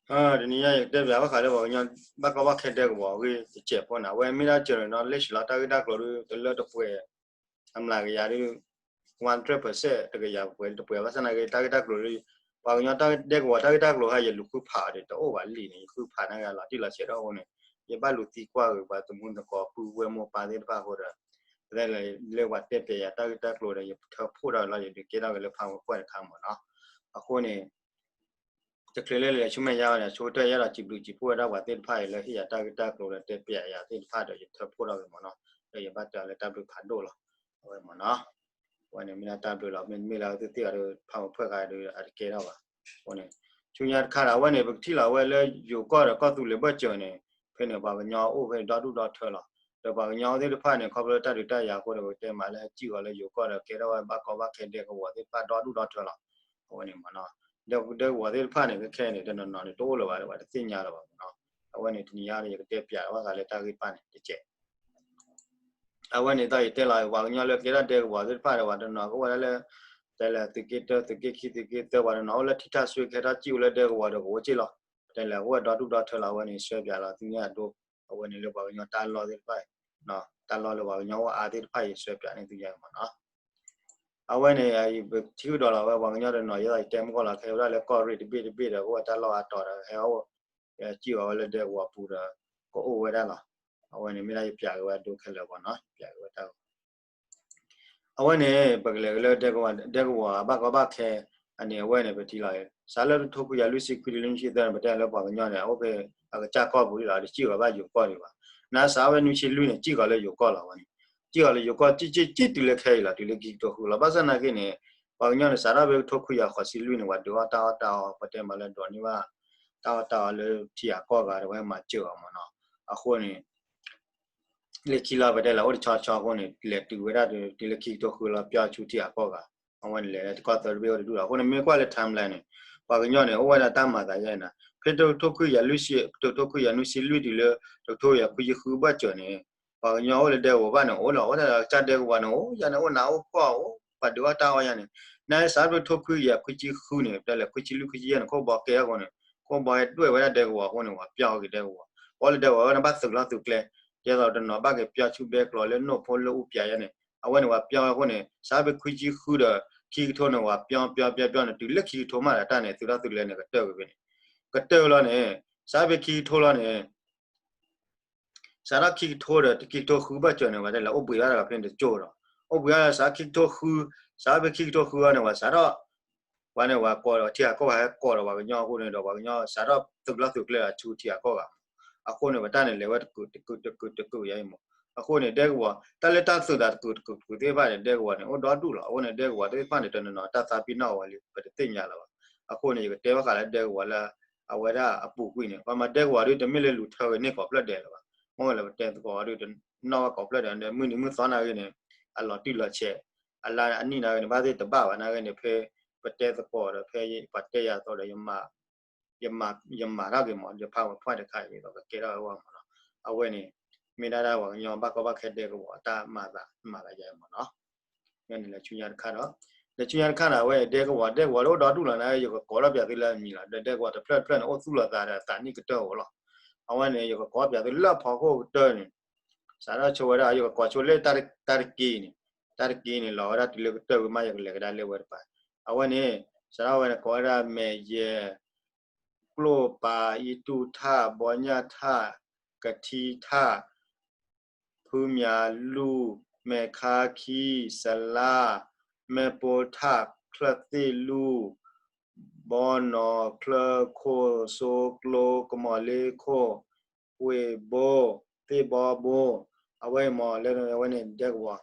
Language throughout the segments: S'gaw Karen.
တနံၤညါယကတဲပၠးဘၣ်ဃးလၢပှၤကညီ ဘၣ်ကီဘၣ်ခဲဒဲကဝီၤအဂ့ၢ်တစဲးဖိန့ၣ်, အဝဲမ့ၢ်ဒၣ်စၢၤန့ၣ်ဒီး လ့ၣ်ဆံးလီၤတၢ်ဂ့ၢ်တၢ်ကျိၤဒုး တလၢတပှဲၤ အမျးကယၤဒုး one hundred percent တကယၤပှဲၤတပှဲၤ ဘၣ်ဆၣ်သနာ်က့ တၢ်ဂ့ၢ်တၢ်ကျိၤဒုး ပှၤကညီတၢ်ဒဲကဝီၤတၢ်ဂ့ၢ်တၢ်ကျိၤဟဲ ယလူၤဃုဖးအီၤဒီး တအိၣ်ဘၣ်လံန့ၣ် ယဃုဖးန့ၢ်က့ၤလီၤတံၢ်လီၤဆဲးဒီးအဃိန့ၣ် ယဘၣ်လူၤသံကွၢ်ဂ့ၤ ပှၤသမူသကိးပုၢ်ဝဲၢ်မိၢ်ပၢ်သ့ၣ်တဖၣ်အဃိဒီး ပတဲလၢပှၤတဲပၠးယၤတၢ်ဂ့ၢ်တၢ်ကျိၤဒီး ယထၢဖှိၣ်ထီၣ်လီၤ ယဒုးကဲထီၣ်က့ၤလၢဖးဝဲကွၢ်တခါမ့ၢ်နီၤ. အဃိန့ၣ် တချုးလၢလဲၤဆူမဲာ်ညါဘၣ်န့ၣ် အဆိကတၢၢ်ယအဲၣ်ဒိးစံးဘျုးစံးဖှိၣ်ဝဲဒၣ်ပှၤသ့ၣ်တဖၣ်အံၤလၢဟ့ၣ်ယၤတၢ်ဂ့ၢ်တၢ်ကျိၤလၢတဲပၠးယၤသ့ၣ်တဖၣ်ဒီး ယထၢဖှိၣ်ထီၣ်က့ၤမ့ၢ်နီၤ, ဒီးယဘၣ်တဲအီၤလၢတၢ်ဘျုးဖးဒိၣ်လီၤ. အဝဲမ့ၢ်နီၤ, အဝဲန့ၣ်မ့ၢ်ဒၣ်တၢ်ဘျုးလီၤ မ့တမ့ၢ်လၢသုသ့ၣ်အီၤဒီး ဖးဝဲဖှဲၣ်ဃာ်ဒီး အတကဲထီၣ်ဘၣ်. အဃိန့ၣ် ဆူညါတခါဒီး အဝဲန့ၣ် ပကထံၣ်လီၤဝဲလၢယိၤကီၢ်ဒီးကီၢ်သူလ့ၤဘၢၣ်စၢၤန့ၣ် ဖဲန့ၣ် ပှၤကညီအိၣ်ဖဲဒီဒူၣ်ဒီထၢလီၤ. ဒီးပှၤကညီအိၣ်သ့ၣ်တဖၣ်န့ၣ် ခီဖျိတၢ်ဒုးတၢ်ယၤအဃိဒီး ပကတဲမးလၢဟဲစံၣ်ဃီၤလၢယိၤကီၢ်ဒီး ကဲထီၣ်ဝဲဘၣ်ကီဘၣ်ခဲဒဲကဝီၤသ့ၣ်တဖၣ်ဒီဒူၣ်ဒီထၢလီၤ. အဝဲန့ၣ်မ့ၢ်နီၤ, ဒဲကဝီၤသ့ၣ်တဖၣ်န့ၣ် ခဲခဲန့ၣ် တနီၤနီၤန့ၣ် တအိၣ်လၢၤဘၣ်ဒီး ပှၤတသ့ၣ်ညါလၢၤဘၣ်မ့ၢ်နီၤ. အဝဲန့ၣ် တနံၤညါဒီး ယကတဲပၠးဘၣ်ဃးလၢတၢ်ဂ့ၢ်တဖၣ်န့ၣ် တကဲး အဝဲန့ၣ်ဒီးယတဲလီၤ ပှၤကညီလၢကဲထီၣ်ဒဲကဝီၤသ့ၣ်တဖၣ်ဒီး ပှၤတနီၤကအိၣ်ဝဲဒၣ်လၢ တဲလဲၣ် သုးက့တၢ သုးက့ခံ သုးက့သၢ ပှၤတနီၤအိၣ်လၢထံထၣ်စွ့ကဟဲထီၣ်စံၣ်အိၣ်လၢဒဲကဝီၤဒီးကအိၣ်စ့ၢ်လီၤ. တဲလဲၣ် အိၣ်ဝဲဒီဒူၣ်ဒီထၢလီၤ အဝဲန့ၣ် ဆှၢပၠးလီၤသုန့ၣ်အဒိ အဝဲန့ၣ်လၢပှၤကညီတၢ်လီၢ်သ့ၣ်တဖၣ် တၢ်လီၢ်လၢပှၤကညီအိၣ်အါသ့ၣ်တဖၣ် ယဆှၢပၠးန့ၢ်သုယၤမ့ၢ်နီၤ. အဝဲန့ၣ် ပထံၣ်ကဒီးလီၤဝဲပှၤကညီတနီၤ ယဲသိးယတဲမုၢ်ကီၢ်လီၤ ကဟဲဝဲဒၣ်လၢကီၢ်ရ့ၣ်တဘ့ၣ်တဘ့ၣ်ဒီး ကအိၣ်ဝဲတၢ်လီၢ်အါတီၤဒီး ဟဲအိၣ် စံၣ်အီၤဝဲလၢဒဲကဝီၤပူၤဒီး ကအိၣ်ဝဲဒၣ်လီၤ. အဝဲန့ၣ်မ့ၢ်ဒၣ်ယပၠးက့ၤဝဲဒၣ်ဒိခဲလၢာ်မ့ၢ်နီၤ ယပၠးက့ၤဝဲတၢ် အဝဲန့ၣ် ပကလဲၤက့ၤလၢဒဲကဝီၤ ဒဲကဝီၤအဘၣ်ကီဘၣ်ခဲ အန့ၣ်အဝဲန့ၣ် ပထံၣ်လီၤ စးလၢတကထိခွံကယၤလွံၢ်ဆံခွံတုၤလၢနွံဆံသၢန့ၣ် ပတဲလၢပှၤကညီန့ၣ် အအိၣ်ဖဲအကစၢ်ကီၢ်ပူၤလီၤ တစံၣ်အီၤဘၣ်ယိၤကီၢ်ဒံးဘၣ်. နစးဝဲနွံဆံလွံၢ်န့ၣ် စံၣ်အီၤလၢယိၤကီၢ်လီၤဝဲန့ၣ် စံၣ်အီၤလၢယိၤကီၢ် စံၣ်စံၣ်စံၣ်တုၤလၢခဲအံၤလီၤ တုၤလၢခံကထိဃုလီၤ. ဘၣ်ဆၣ်သနာ်က့န့ၣ် ပှၤကညီန့ၣ် စးထီၣ်ဖဲကထိခွံကယၤဃိးဆံလွံၢ်န့ၣ် ပှၤဒုးအီၣ်တၢ်အီၣ်တၢ်အီ ပတဲမးလၢဒိးန့ၢ်ဘၣ် တၢ်အီၣ်တၢ်အီလၢထံဂၤကီၢ်ဂၤဒီး ဝဲမၤစၢၤအီၤမ့ၢ်နီၤ. အဃိန့ၣ် လၢခံလီၤ ပတဲလၢအိၣ်တဆီဆီအဃိန့ၣ် လဲၤတုၤဝဲဒၣ်တုၤလၢခံကထိဃုလီၤ ပၠီဆူထံဂၤကီၢ်ဂၤ အဝဲန့ၣ်လဲၤလၢကီၢ်သၢတဘ့ၣ်အိၣ်တဒူၣ်လီၤ. အဃိန့ၣ် မ့ၢ်ကွၢ်လၢ timeline န့ၣ် ပှၤကညီန့ၣ် အိၣ်ဝဲဒၣ်တၢ်မၤသးယဲၢ်နၤ ဖဲတကထိခွံကယၤလွံၢ်ဆံ တကထိခွံကယၤနွံဆံလွံၢ်တုၤလၢ တကထိခွံကယၤခွံဆံဃုဘၢၣ်စၢၤန့ၣ် ပှၤကညီအိၣ်လၢဒဲကဝီၤဘၣ်န့ၣ် အိၣ်လီၤ အိၣ်ဒၣ်ကစၢ်ဒဲကဝီၤန့ၣ် အိၣ်ယၤန့ၣ် အိၣ်နးအိၣ်ဖှီၣ်အိၣ် ပှၤဒုးအီၣ်တၢ်အီၣ်ယၤန့ၣ် နစးဖဲတကထိခွံကယၤခွံဆံဃုန့ၣ် ပတဲလၢခွံဆံလွံၢ်ခွံဆံယဲၢ်န့ၣ် ခိၣ်ဘီကဲအဃိန့ၣ် ခိၣ်ဘီဟဲဒွဲၣ်ဝဲဒၣ်ဒဲကဝီၤအဃိန့ၣ် ပှၤပၠီက့ၤဒဲကဝီၤ ပှၤလၢဒဲကဝီၤဝဲန့ၣ် ဘၣ်သုးလီၢ်သုးကျဲ ဒ်သိးတနီၤဘၣ်က့ၤပၠီဆူဘဲကျိးလၢနိၣ်ဖိလၢအူပၠးယဲၢ်န့ၣ် အဝဲန့ၣ်ပှၤပၠီအဃိန့ၣ် စးဖဲခွံဆံဃုဒီး ခံကထိန့ၣ် ပှၤပၠီပၠီပၠီပၠီန့ၣ် တုၤလၢခံကထိမးဒီးတၢ်န့ၣ် သုးလီၢ်သုးကျဲန့ၣ် ကတၢၢ်က့ၤဖဲန့ၣ် ကတၢၢ်လီၤန့ၣ် စးဖဲခံကထိလီၤန့ၣ် စးထီၣ်ခံကထိဒီးခံကထိဃုဘၢၣ်စၢၤန့ၣ် ပှၤတဲလၢအိၣ်ဘှံးဘၣ်တဂၤဖဲန့ၣ်တကၠိၢ်ဒီး အိၣ်ဘှံးဘၣ်ဒီးစးခံကထိဃု စးဖဲခံကထိဃုအီၤန့ၣ် ပှၤစးထီၣ် ပှၤန့ၣ်ပှၤကိးဒီးထံဂၤကီၢ်ဂၤဟဲကိးဒီးပှၤကညီအဃိန့ၣ်ဒီး ပှၤကညီစးထီၣ်သုးလီၢ်သုးကျဲဒီးဆူထံဂၤကီၢ်ဂၤ အဃိန့ၣ် ပတၢ်န့ၣ်လဲၤဝဲတကုာ်တကုာ်တကုာ်တကုာ်ယါအံၤမး အဃိန့ၣ် ဒဲကဝီၤ တၢ်လၢတၢ်သုးသးတကုာ်တကုာ်တကုာ်သ့ၣ်တဖၣ်န့ၣ် ဒဲကဝီၤန့ၣ် အိၣ်ဒီဒူၣ်လီၤ. အဃိန့ၣ် ဒဲကဝီၤသ့ၣ်တဖၣ်န့ၣ် တနီၤနီၤတၢ်သးပ့ၤနီၣ်ဝဲလံ ပတသ့ၣ်ညါလၢၤဘၣ်. အဃိန့ၣ် ယကတဲဘၣ်ဃးလၢဒဲကဝီၤလၢ အဝဲဒၣ်အပူၤကွံာ်န့ၣ် ပှၤမၤဒဲကဝီၤဒုးတမ့ၢ်လၢလူၤထၢက့ၤန့ၢ်ကိးဖျၢၣ်ဒဲးလၢၤဘၣ်. မ့ၢ်ဝဲလၢပတဲသကိးအီၤဒုး တနီၣ်ဘၣ်ကိးဖျၢၣ်ဒဲး မုၢ်နံၤမုၢ်သီနာ်ဂ့ၤန့ၣ် အလီၤတံၢ်လီၤဆဲး အလါအနံၣ်နာ်ဂ့ၤန့ၣ် ဘၣ်သ့ၣ်တဘၣ်ဘၣ်နာ်ဂ့ၤန့ၣ် ဖဲပတဲသကိးဒီး ဖဲပှၤတဲယၤအသိးဒီး ယမၤထီၣ်က့ၤမး ဒီး PowerPoint တခါအံၤဒီးကကဲထီၣ်ဝဲမးနီၤ. အဝဲန့ၣ် မ့ၢ်ဒၣ်ဒၣ်ပှၤကညီဘၣ်ကီဘၣ်ခဲဒဲကဝီၤအတၢ်မၤသးမၤသးယါအံၤမးနီၤ. န့ၣ်လၢဆူညါတခါဒီး လၢဆူညါတခါန့ၣ် အဝဲဒဲကဝီၤ ဒဲကဝီၤလၢအိၣ်ဒီဒူၣ်လီၤန့ၣ် ယကကိးထီၣ်ပၠးသုလၢအမံၤလီၤ. ဒီးဒဲကဝီၤတဖျၢၣ်တဖျၢၣ်န့ၣ် အိၣ်သူၣ်လီၤသးဒီးအသးနံၣ်ကတၢၢ်ဧိၤလီၤ. အဝဲန့ၣ် ယကကိးပၠးသုလၢဖီခိၣ်ကတၢၢ်န့ၣ် စးထီၣ်ဆိဝဲဒၣ် ယကကိးဆိလၢတၢ်တက့ၢ်န့ၣ် တၢ်တက့ၢ်န့ၣ် လီၤဝဲဒၣ်တုၤလၢကတၢၢ်ဝံၤမး ယကလဲၤကဒါလၢဝဲတပၤ. အဝဲန့ၣ် စးထီၣ်ဝဲန့ၣ် ကိးဝဲဒၣ်မဲာ်ယဲၢ် ကျိၣ်ပၤ အံတူၣ်ထၣ် ဘီညၣ်ထၣ် ကထံထၣ် ဖုမၠးလူၢ် မဲာ်ခါခံ စလါ မဲၢ်ပိထၣ် ချၢၣ်သ့ၣ်လူၢ် ဘီနီၢ် ချၢခိၣ် စိကျိ ကမီၤလ့ခိၣ် ဝ့ၢ်ဘိ သ့ၣ်ဘီဘိ အဝဲအံၤမး လၢအဝဲန့ၣ် ဒဲကဝီၤ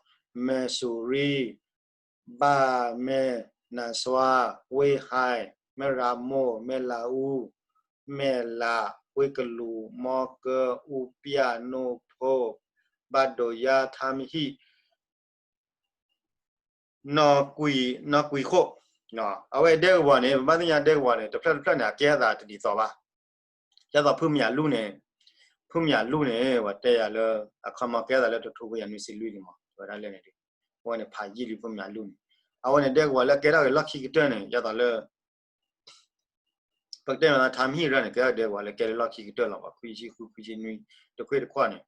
မဲၢ်စူၤရံ ဘၣ်မဲၢ် နၢ်စွါ ဝ့ၢ်ဟဲ မဲၢ်ရမိၢ် မဲၢ်လးအူ မဲၢ်လး ဝ့ၢ်ကလူး မီကၢ အူပၠၣ် နိၣ်ဖိ ဘၣ်ဒိးယါ ထါမဟံၣ် နီၢ်ကွံာ် နီၢ်ကွံာ်ခိၣ် အဝဲဒဲကဝီၤန့ၣ် ပဘၣ်သ့ၣ်ညါဒဲကဝီၤန့ၣ် တဖျၢၣ်တဖျၢၣ်န့ၣ် အကဲအသးတဒ်သိးဘၣ်. ဒ်သိးဖုမၠးလူၢ်န့ၣ် ဖုမၠးလူၢ်န့ၣ် ပှၤတဲယၤလၢ အခီမီကဲသးလၢတကထိခွံကယၤနွံဆံလွံၢ်န့ၣ်မး ဝဲဒၣ်လဲၣ်န့ၣ် အဝဲန့ၣ်ဖးယံာ်လံဖုမၠးလူၢ်န့ၣ် အဝဲန့ၣ်ဒဲကဝီၤလၢကဲထီၣ်က့ၤလီၢ်ခံကတၢၢ်န့ၣ် ဒ်သိးလၢ ပကတဲမ့ၢ် time ဟံၣ်ရၢန့ၣ် ကဲဒဲကဝီၤလၢကဲလၢလီၢ်ခံကတၢၢ်လီၤဘၣ် ခွံဆံဃု ခွံဆံနွံ တခွ့တခွီန့ၣ်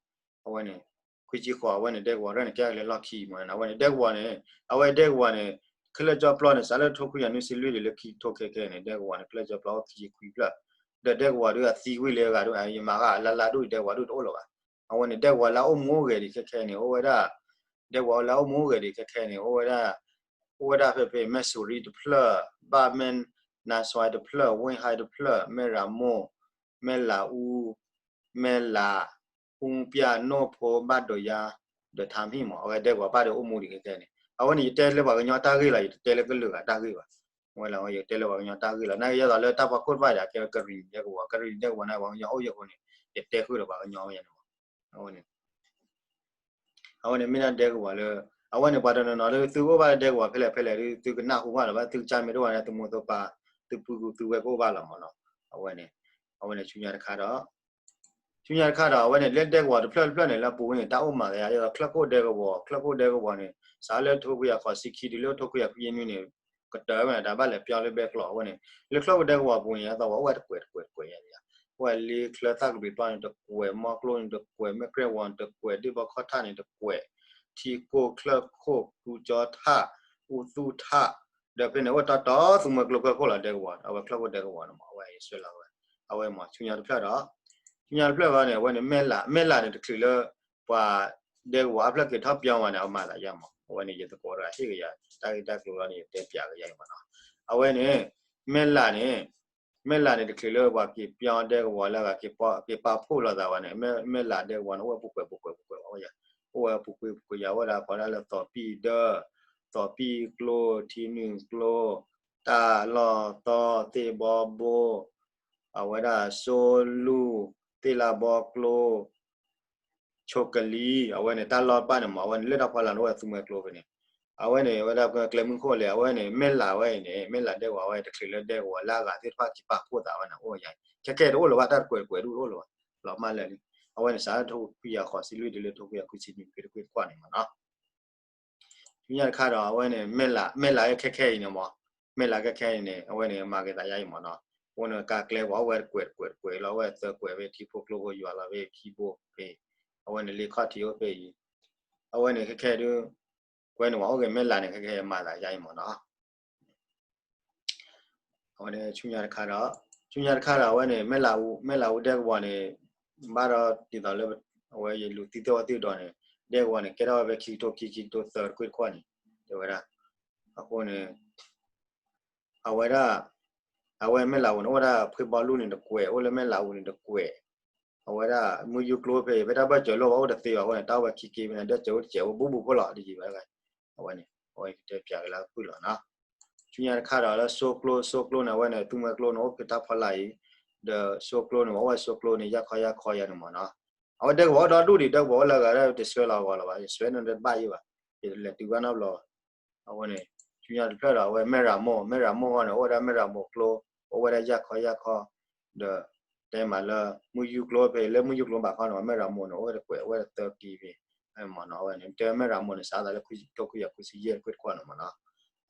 အဝဲန့ၣ် ခွံဆံဃိး အဝဲန့ၣ် ဒဲကဝီၤရၢန့ၣ် ကဲလၢလီၢ်ခံမ့ၢ်န့ၣ် အဝဲန့ၣ် ဒဲကဝီၤန့ၣ် အဝဲဒဲကဝီၤန့ၣ် ခဲလၢာ်ကၠီပျီန့ၣ် စးလၢထိခွံကယၤနွံဆံလွံၢ်ဒံးလၢခံကထိခဲကဲန့ၣ် ဒဲကဝီၤန့ၣ် ခဲလၢာ်ကၠီပျီအိၣ်ခံဆံခွံဖျၢၣ် ဒီးဒဲကဝီၤဒုးအသံဝံၤလၢအဂၤဒုး ယမၤဃာ်လၢလၢဒိၣ် ဒဲကဝီၤဒုးတအိၣ်လၢၤဘၣ် အဝဲန့ၣ် ဒဲကဝီၤလၢအိၣ်မူအိၣ်ဂဲၤဒံးခဲခဲန့ၣ် အိၣ်ဝဲဒၣ် ဒဲကဝီၤလၢအိၣ်မူအိၣ်ဂဲၤဒံးခဲခဲန့ၣ် အိၣ်ဝဲဒၣ် အိၣ်ဝဲဒၣ်ဖဲဖဲ မဲၣ်စူၤရံတဖျၢၣ် ဘၣ်မဲၣ်နါစွဲတဖျၢၣ် ဝ့ၢ်ဟဲတဖျၢၣ် မဲၣ်ရမိၢ် မဲၣ်လးအူ မဲၣ်လး အူပျၢ် နိၣ်ဖိ ဘၣ်ဒိးယါ ဒီးထါမံၣ်မး အဝဲဒဲကဝီၤဘၣ်ဒီးအိၣ်မူဒံးခဲခဲန့ၣ် အဝဲန့ၣ် ယတဲလၢပှၤကညီတၢ်ဂ့ၢ်လီၤ ယတတဲလၢကလုာ်ဂၤတၢ်ဂ့ၢ်ဘၣ် ဝဲလၢယတဲလၢပှၤကညီတၢ်ဂ့ၢ်လီၤ နာ်က့ယဲသိးလၢတၢ်ဖီခိၣ်တဖၣ်ဒီး အကဲဝဲကရံၣ်ဒဲကဝီၤ ကရံၣ်ဒဲကဝီၤန့ၣ် ပှၤကညီအိၣ်ယဲၢ်ဃိန့ၣ် ယတဲဃုာ်ဒီးပှၤကညီဝဲန့ၣ်မး အဝဲန့ၣ် အဝဲန့ၣ်မ့ၢ်ဒၣ်ဒဲကဝီၤလၢ အဝဲန့ၣ်ပှၤတနီၤနီၤဒုး သုကအိၣ်ဘၣ်လၢဒဲကဝီၤဖဲလဲၣ်ဖဲလဲၣ်ဒုး သုကနၢ်ဟူဘၣ်လီၤဘၣ် သုကစၢ်မ့ၢ်တအိၣ်ဘၣ်န့ၣ် သုမိၢ်သုပၢ် သုပုၢ်သုဝဲၢ် ကအိၣ်ဘၣ်လီၤမးနီၤ အဝဲန့ၣ် အဝဲန့ၣ်ဆူညါတခါဒီး ဆူညါတခါဒီး အဝဲန့ၣ် လၢဒဲကဝီၤတဖျၢၣ်တဖျၢၣ်န့ၣ် လၢအပူၤန့ၣ် တၢ်အိၣ်မၤသးယါ ဒ်သိးချၢၣ်ခိၣ်ဒဲကဝီၤ ချၢၣ်ခိၣ်ဒဲကဝီၤန့ၣ် စးလၢထိခွံကယၤဃိးဆံခံတုၤလၢထိခွံကယၤခွံဆံနွံန့ၣ် ကတၢၢ်ဝဲန့ၣ် တၢ်ဘၣ်လဲၤပျီလၢဘဲကျိးအဝဲန့ၣ် လၢချၢၣ်ခိၣ်ဒဲကဝီၤအပူၤန့ၣ် အသးဝဲအိၣ်ဝဲတကွဲးတကွဲးတကွဲးယါန့ၣ် အိၣ်ဝဲလၢချၢၣ်သၣ်ကဘျံးပျီန့ၣ်တကွဲး မီကျိန့ၣ်တကွဲး မဲၣ်ကြဲၢ်ဝီၤန့ၣ်တကွဲး ဒ့ၣ်ဘီခီၣ်ထၣ်န့ၣ်တကွဲး ထံကိၢ်ချၢၣ်ခိၣ် ကူကၠီထၣ် အူသူၣ်ထၣ် ဒီးဖဲန့ၣ် အိၣ်တီတီသူမှဲကျိချၢၣ်ခိၣ်လီၤ ဒဲကဝီၤ အဝဲချၢၣ်ခိၣ်ဒဲကဝီၤန့ၣ်မး အဝဲယဆှၢလီၤဝဲ အဝဲမး ဆူညါတဖျၢၣ်ဒီး ဆူညါတဖျၢၣ်ဝဲန့ၣ် အဝဲန့ၣ် မဲၣ်လး မဲၣ်လးန့ၣ် တချုးလၢ ပှၤဒဲကဝီၤအဖျၢၣ်က့ၤထီၣ်ပျီဝဲန့ၣ် အမၤသးယါမး အဝဲန့ၣ် ယသကိးတဂၤဟ့ၣ်ကယၤ တၢ်ဂ့ၢ်တၢ်ကျိၤလီၤန့ၣ် ယတဲပျးကယါအံၤမးနီၤ အဝဲန့ၣ် မဲၣ်လးန့ၣ် မဲၣ်လးန့ၣ် တချုးလၢပှၤက့ၤပျီဒဲကဝီၤလၢအဂၤ က့ၤပာ်ဖှိၣ်လိာ်သးဝဲန့ၣ် မဲၣ်လးဒဲကဝီၤန့ၣ် အိၣ်ဝဲပူၤကွဲးပူၤကွဲးပူၤကွဲးဝဲယါ အိၣ်ဝဲပူၤကွဲးပူၤကွဲးယါ အိၣ်ဝဲဒၣ်ဖီဒၣ်လၢသီပံၣ်ဒၢ သီပံၣ်ကျိ ထံနုာ်ကျိ တၢ်လီၢ်သီ သ့ၣ်ဘီဘိ အဝဲဒၣ်စိလူၢ် သ့ၣ်လၣ်ဘီကျိ ဆိကလံၤ အဝဲန့ၣ် တၢ်လီၢ်တဖၣ်န့ၣ်မး အဝဲန့ၣ် လၢတၢ်ဖီလာ်န့ၣ် အိၣ်ဝဲသူမှဲကျိဖဲန့ၣ် အဝဲန့ၣ် အဝဲဒၣ်ကျဲမုၢ်ခိၣ်လဲၣ် အဝဲန့ၣ် မဲၣ်လးဝဲအံၤန့ၣ် မဲၣ်လးဒဲကဝီၤဝဲ တချုးလၢဒဲကဝီၤလၢအဂၤသ့ၣ်တဖၣ်က့ၤပာ်ဖှိၣ်သးဝဲန့ၣ် အိၣ်ယါ ခဲခဲတအိၣ်လၢၤဘၣ် တၢ်တကွဲးတကွဲးဒုးတအိၣ်လၢၤဘၣ် လီၤမၢ်လၢာ်လံ အဝဲန့ၣ် စးလၢထိခွံကယၤဃိးဆံလွံၢ်တုၤလၢထိခွံကယၤခွံဆံနွံ တခွ့တခွ့တခွ့န့ၣ်မးနီၤ ဆူညါတခါဒီး အဝဲန့ၣ် မဲၣ်လး မဲၣ်လးခဲခဲအံၤန့ၣ်မး မဲၣ်လးခဲခဲအံၤန့ၣ် အဝဲန့ၣ် မၤက့ၤသးယါအံၤမးနီၤ အဃိန့ၣ် ကါကျဲပှၤအိၣ်ဝဲတကွဲးတကွဲးတကွဲးလီၤ အဝဲသၢကွဲးဖဲထံဖိကျိဖိယွၤလီၤဖဲခံဘိဖဲ အဝဲန့ၣ် လ့ခီၣ်ထံးအိၣ်ဖဲအံၤ အဝဲန့ၣ်ခဲခဲဒုး ကွဲန့ၣ်ပှၤအိၣ်က့ၤ မဲၣ်လးန့ၣ် ခဲခဲမၤသးယါအံၤမးနီၤ အဝဲန့ၣ် ဆူညါတခါဒီး ဆူညါတခါဒီး အဝဲန့ၣ် မဲၣ်လးအူ မဲၣ်လးအူဒဲကဝီၤန့ၣ် ဘၣ်ဒီးဒ်သိးလၢ အဝဲယလူၤသံသ့ၣ်ဝဲသ့ၣ်ဒီးန့ၣ် ဒဲကဝီၤန့ၣ် ကဲထီၣ်ဝဲဖဲခံကထိခံ ခံကထိသၢတခွ့တခွ့န့ၣ် တဲဝဲဒၣ် အဃိန့ၣ် အဝဲဒၣ် အဝဲမဲၣ်လးအူန့ၣ် အိၣ်ဝဲဒၣ်ဖှ့ဘီလူၢ်န့ၣ်တကွဲး အိၣ်လၢမဲၣ်လးအူန့ၣ်တကွဲး အဝဲဒၣ် မုၢ်ယူၢ်ကျိဖဲအံၤ ဖဲတၢ်ဘၢၣ်စၢၤလိၣ်ဘၣ်အိၣ်တသ့ဘၣ်အဃိန့ၣ် တၢ်အိၣ်ဝဲခံက့ဖဲန့ၣ် ဒၢၣ်စၢၤအိၣ်တစဲး အိၣ်ဘူးဘူးဖိလီၤ ဒ်ယံၤဝဲဒၣ် အဝဲန့ၣ် အဝဲကတဲပျးက့ၤလၢအဖုၣ်လီၤနီၤ ဆူညါတခါဒီးလၢစိကျိ စိကျိန့ၣ် အဝဲန့ၣ် သူမှဲကျိန့ၣ် အိၣ်ဖဲတၢ်ဖီလာ်အံၤ ဒီးစိကျိန့ၣ် အဝဲစိကျိန့ၣ် ယၢ်ခီယၢ်ခီယၤန့ၣ်မးနီၤ အဝဲဒဲကဝီၤအိၣ်ဒီဒူၣ်ဒံး ဒဲကဝီၤအိၣ်လၢအဂၤဒၣ် တဆှၢလီၤအဂီၢ်လီၤဘၣ် ယဆှၢန့ၣ်တဘၣ်ယံၤဘၣ် ယလဲၤတုၤဘၣ်နီတဘျီဘၣ် အဝဲန့ၣ် ဆူညါတဖျၢၣ်ဒီး အဝဲမဲၣ်ရမိၢ် မဲၣ်ရမိၢ်ဃီန့ၣ် အိၣ်ဝဲဒၣ်မဲၣ်ရမိၢ်ကျိ အိၣ်ဝဲဒၣ်ယၢ်ခီယၢ်ခီ ဒီး တဲမးလၢ မုၢ်ယူၢ်ကျိဖဲ လၢမုၢ်ယူၢ်ကျိဘၣ်ခီန့ၣ် မဲၣ်ရမိၢ်န့ၣ် အိၣ်ဝဲတကွဲး အိၣ်ဝဲသၢက့ဖဲ မးနီၤ အဝဲန့ၣ် တဲမဲၣ်ရမိၢ်န့ၣ် စးသးလၢ ထိခွံကယၤခွံဆံယဲၢ်တခွ့တခွ့န့ၣ်မးနီၤ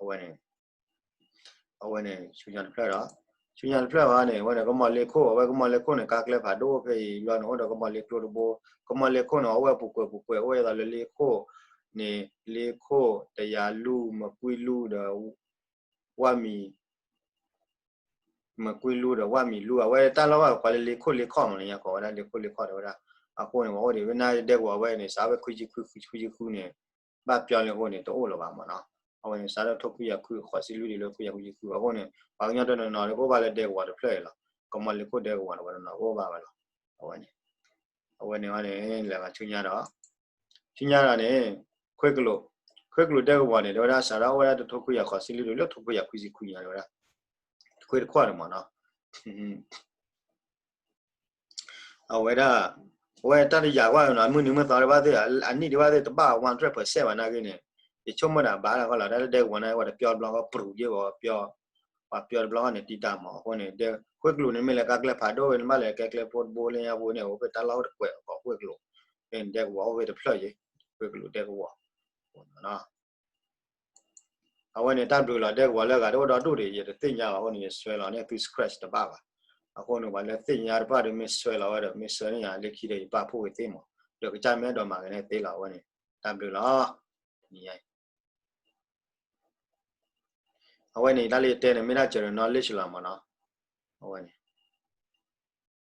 အဝဲန့ၣ် အဝဲန့ၣ် ဆူညါတဖျၢၣ်ဒီး ဆူညါတဖျၢၣ်ဝဲန့ၣ် အဝဲန့ၣ် ကမီၤလ့ခိၣ် အဝဲကမီၤလ့ခိၣ်န့ၣ် ကါကျဲဖးဒိၣ်အိၣ်ဖဲအံၤ ဘျီန့ၣ် အိၣ်ဒီးကမီၤလ့ကျိတဘိ ကမီၤလ့ခိၣ်န့ၣ် အဝဲပူၤကွဲးပူၤကွဲး အိၣ်ဝဲဒ်သိးလၢလ့ခိၣ်န့ၣ် လ့ခိၣ်တယၤလူၢ် မကွံလူၢ်ဒီး ဝၣ်မံၤ မကွံလူၢ်ဒီးဝၣ်မံၤလူၢ် အဝဲတၢ်လီၢ်ဘၣ်ကိးလၢလ့ခိၣ်လ့ခီၣ်မးန့ၣ် ယကိးဝဲဒၣ်လ့ခိၣ်လ့ခီၣ်တဲဝဲဒၣ် အဃိန့ၣ် ပှၤအိၣ်ဒံးဝဲနၤဒဲကဝီၤအဝဲန့ၣ် စးဝဲခွံဆံခွံ ခွံဆံခွံန့ၣ် ဘၣ်ပျီလံအဃိန့ၣ် တအိၣ်လၢၤဘၣ်မးနီၤ အဝဲန့ၣ် စးထီၣ်ထိခွံကယၤခွံ ဃိးဆံလွံၢ်တုၤလၢခွံကယၤခွံဆံခွံအဃိန့ၣ် ပှၤကညီတနီၤနီၤန့ၣ် ကအိၣ်ဘၣ်လၢဒဲကဝီၤတဖျၢၣ်အံၤလီၤ ကမီၤလ့ခိၣ်ဒဲကဝီၤန့ၣ် ပှၤတနီၤကအိၣ်ဘၣ်ဝဲလီၤ အဝဲန့ၣ် အဝဲန့ၣ်န့ၣ် လဲၤဘၣ်ဆူညါဒီး ဆူညါဒီးန့ၣ် ခွ့ကလူး ခွ့ကလူးဒဲကဝီၤန့ၣ် တဲဝဲဒၣ်စးထီၣ်အိၣ်ဝဲဒၣ်တထိခွံကယၤဃိးဆံလွံၢ်တုၤလၢထိခွံကယၤခွံဆံခွံညါတဲဝဲဒၣ် တခွ့တခွ့န့ၣ်မးနီၤ အဝဲဒၣ် အဝဲတၢ်တယာ်ကွၢ်နီၤ မုၢ်နံၤမုၢ်သီဒံးဘၣ်သ့ၣ် အနံၣ်ဒံးဘၣ်သ့ၣ် တဘၣ် one hundred percent ဘၣ်နာ်က့န့ၣ် ယဆိကမိၣ်ဒၣ်ဘၣ်လၢဃီလီၤ တၢ်လၢဒဲကဝီၤန့ၣ် ပှၤတပျီတဘျီဃီ ပရူၤယ့ၢ်ဝဲပျီ ပှၤပျီတဘျီဃီန့ၣ် တံၢ်တၢ်မး အဃိန့ၣ် ခွ့ကလူးန့ၣ်မ့ၢ်လၢကါကျဲဖးဒိၣ်ဝဲန့ၣ် ဘၣ်လဲၤကဲကျဲဖိတဘိလၢညါဖိန့ၣ် အိၣ်ဖဲတၢ်လီၢ်အိၣ်တကွဲးအကိးခွ့ကလူး ဖဲန့ၣ်ဒဲကဝီၤအိၣ်ဖဲတဖျၢၣ်ယ့ၢ် ခွ့ကလူးဒဲကဝီၤ အဝဲန့ၣ်တၢ်ဘျုးလီၤ ဒဲကဝီၤလၢအဂၤတအိၣ်ဒီဒူၣ်ဒံး ယတသ့ၣ်ညါဘၣ်အဃိန့ၣ် ယဆှၢလီၤန့ၣ် သု scratch တဘၣ်ဘၣ် အဃိန့ၣ် ပှၤလၢသ့ၣ်ညါတဖၣ်ဒီး မ့ၢ်ဆှၢလီၤဝဲဒီး မ့ၢ်ဆှၢန့ၢ်ယၤလၢခံဒီး ယပာ်ဖှိၣ်က့ၤသ့မး, ဒီးကစၢ်မ့ၢ်အဲၣ်ဒိးမၤက့ၤန့ၣ်သ့လီၤ. အဝဲန့ၣ် တၢ်ဘျုးလီၤ. အဝဲန့ၣ် တၢ်လၢယတဲန့ၣ် မ့ၢ်ဒၣ် general knowledge လီၤမးနီၤ. အဝဲန့ၣ်